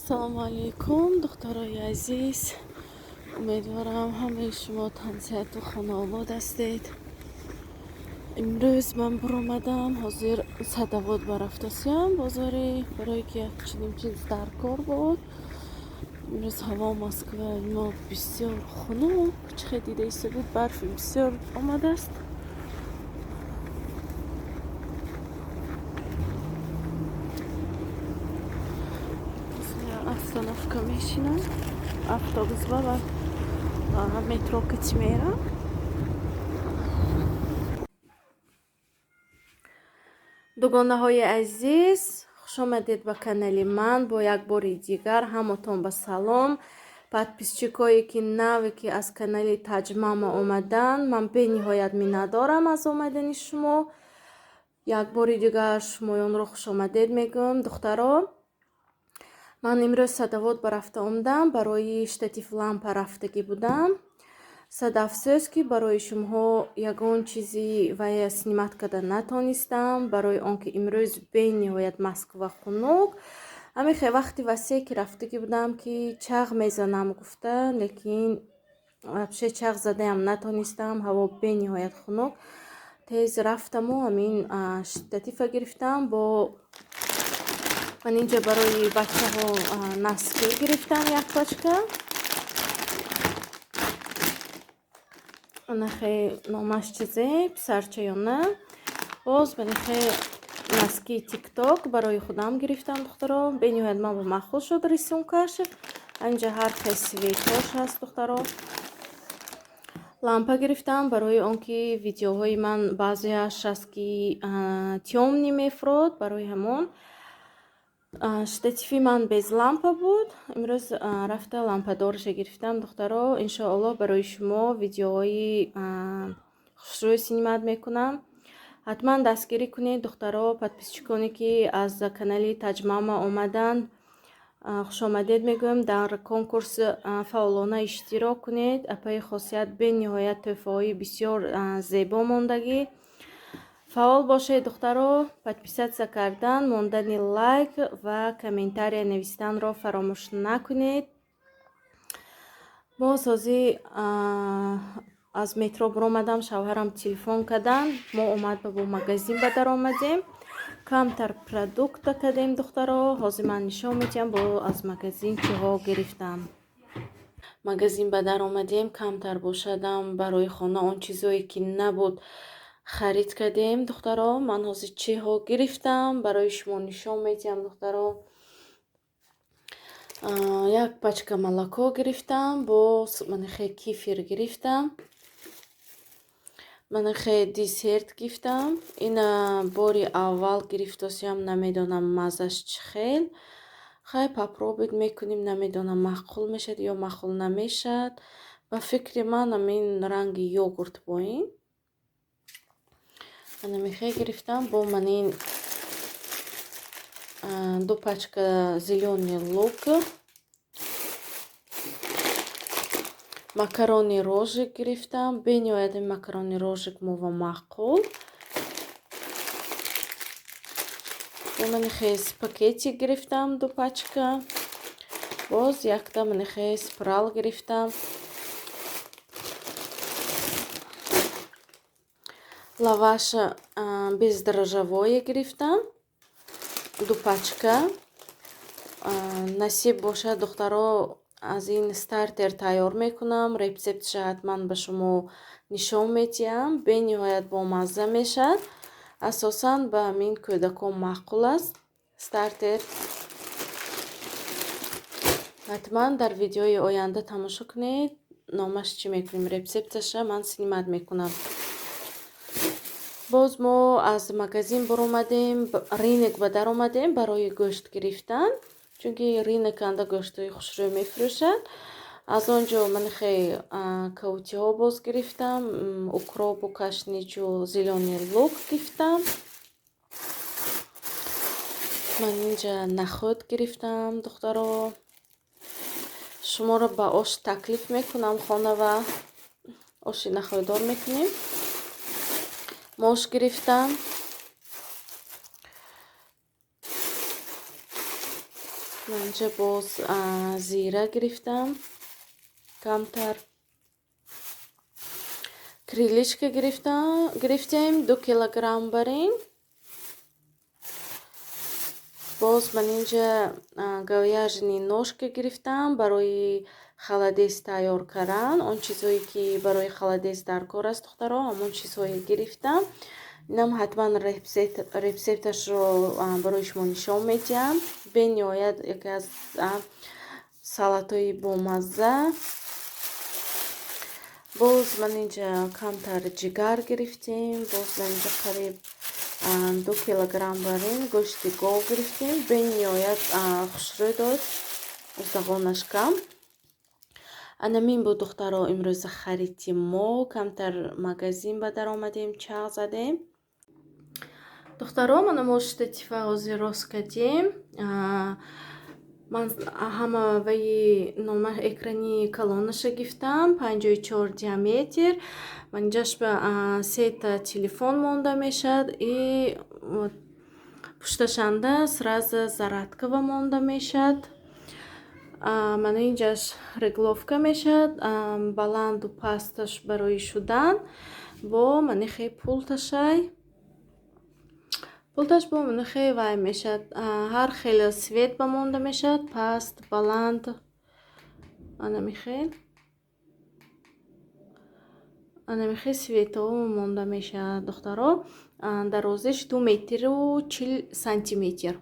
Ассалому алайкум, духтарои азиз. Умедворам, ҳамаи шумо тансиҳату хонаобод ҳастед. Имрӯз ман буромадам, ҳозир Садовод барафтосиям бозори, барое ки як чунин чиз дар кор буд. Имрӯз ҳаво Москва мо бисёр хунук, чӣ хел дида истодед, барфи бисёр омадааст. Остановка мешинам, автобус ва метро кати мерам. Дугонаҳои азиз, хушомадед ба канали ман. Бо як бори дигар ҳаматон ба салом. Подписчикое ки наве ки аз канали Таҷмама омаданд, ман бениҳоят миннатдорам аз омадани шумо. Як бори дигар шумоёнро хушомадед мегӯям. Духтаро, ман имрӯз Садовод барафта омадам, барои штатив лампа рафтагӣ будам. Сад афсӯс, ки барои шумоҳо ягон чизи вая снимать карда натонистам, барои он ки имрӯз бениҳоят Москва хунук. Ҳамин хел вақти васеъ ки рафтагӣ будам, ки чағ мезанам гуфта, лекин вообще чағ задаям натонистам, ҳаво бениҳоят хунук. Тез рафтаму ҳамин штатива гирифтам. Бо ман инҷа барои бачаҳо носки гирифтам, як пачка. Анахе номаш чизе, писарчаёна. Боз манихе носки тикток барои худам гирифтам, духтаро. Бениҳоят ман ба маъқул шуд рисункаш. Инҷа ҳар хел цветош ҳаст, духтаро. Лампа гирифтам барои он ки видеоҳои ман баъзеаш аст, ки тёмный мефурод, барои ҳамон. Штативи ман без лампа буд. Имрӯз рафта лампадорша гирифтам, духтаро. Иншоаллоҳ, барои шумо видеоҳои хушрӯй снимать мекунам. Ҳатман дастгирӣ кунед, духтаро. Подписчиконе ки аз канали Таҷмама омаданд, хушомадед мегӯям. Дар конкурс фаъолона иштирок кунед. Апаи Хосият бениҳоят тӯҳфаҳои бисёр зебо мондагӣ. Фаъол бошед, духтаро. Подписаться кардан, мондани лайк ва комментария навистанро фаромӯш накунед. Боз ҳозир аз метро биромадам, шавҳарам телефон карданд. Мо омад ба магазин ба даромадем, камтар продукта кардем, духтаро. Ҳозир ман нишон медиҳам, бо аз магазин чиҳо гирифтам. Магазин ба даромадем, камтар бошадам барои хона он чизое ки набуд, харид кардем, духтаро. Ман ҳозир чиҳо гирифтам, барои шумо нишон медиҳам, духтаро. Як пачка молоко гирифтам, боз манихе кефир гирифтам, манихе десерт гирифтам. Ина бори аввал гирифтосиям, намедонам, маззаш чӣ хел. Хай, попробовать мекунем, намедонам, маъқул мешавад ё маъқул намешавад. Ба фикри ман, ҳамин ранги йогурт бо ин. Анамихе гирифтам, бо манин ду пачка зелёный лук, макарони рожик гирифтам. Бениҳоят ин макарони рожик мова маъқул. Бо манихе спагетти гирифтам, ду пачка. Боз якта манихе спирал гирифтам. Лаваша бездрожжевое гирифтам, ду пачка. Насиб бошад, духтаро, аз ин стартер тайёр мекунам. Рецептша ҳатман ба шумо нишон медиҳам. Бениҳоят бомазза мешавад. Асосан ба ҳамин кӯдакон маъқул аст стартер. Ҳатман дар видеои оянда тамошо кунед, номаш чӣ мекунем, рецепташа ман снимать мекунам. Боз мо аз магазин баромадем, рынок ба даромадем барои гӯшт гирифтан, чунки рынок анда гӯштҳои хушрӯй мефурӯшад. Аз он ҷо манихе каутиҳо боз гирифтам, укропу кашничу зелёный лук гирифтам. Ман инҷа нахӯд гирифтам, духтаро. Шуморо ба ош таклиф мекунам хонава. Оши нахӯддор мекунем. Мош гирифтам. Манҷа боз зира гирифтам, камтар крылышка гирифтем, 2 килограмм барин. Боз ман инҷа говяжий ножка гирифтам барои холодец тайёр кардан. Он чизҳое, ки барои холодец дар кор аст, духтаро, ҳамон чизҳое гирифтам. Инам ҳатман рецепташро барои шумо нишон медиҳам. Бениҳоят яке аз салатҳои бомазза. Боз ман инҷа камтар ҷигар гирифтем. Боз ман инҷа қариб 2 килограмм барин гӯшти гов гирифтем. Бениҳоят хушрӯй дод, устахонаш кам. Анамин буд, духтаро, имрӯза хариди мо. Камтар магазин ба даромадем, чағ задем. Духтаро, мана мо штатива ҳозир рост кардем. Ман ҳама ваи нома экрани калонаша гирифтам, 54 диаметр. Инҷаш ба сета телефон монда мешавад и пушташанда сразу зарядкава монда мешавад. Мана инҷаш регулировка мешавад, баланду пасташ барои шудан. Бо манихе пулташай, пулташ бо манихе вай мешавад, ҳар хел свет ба монда мешавад, паст, баланд, анамихел светҳо монда мешавад, духтаро. Дарозиш 2 метру 40 сантиметр.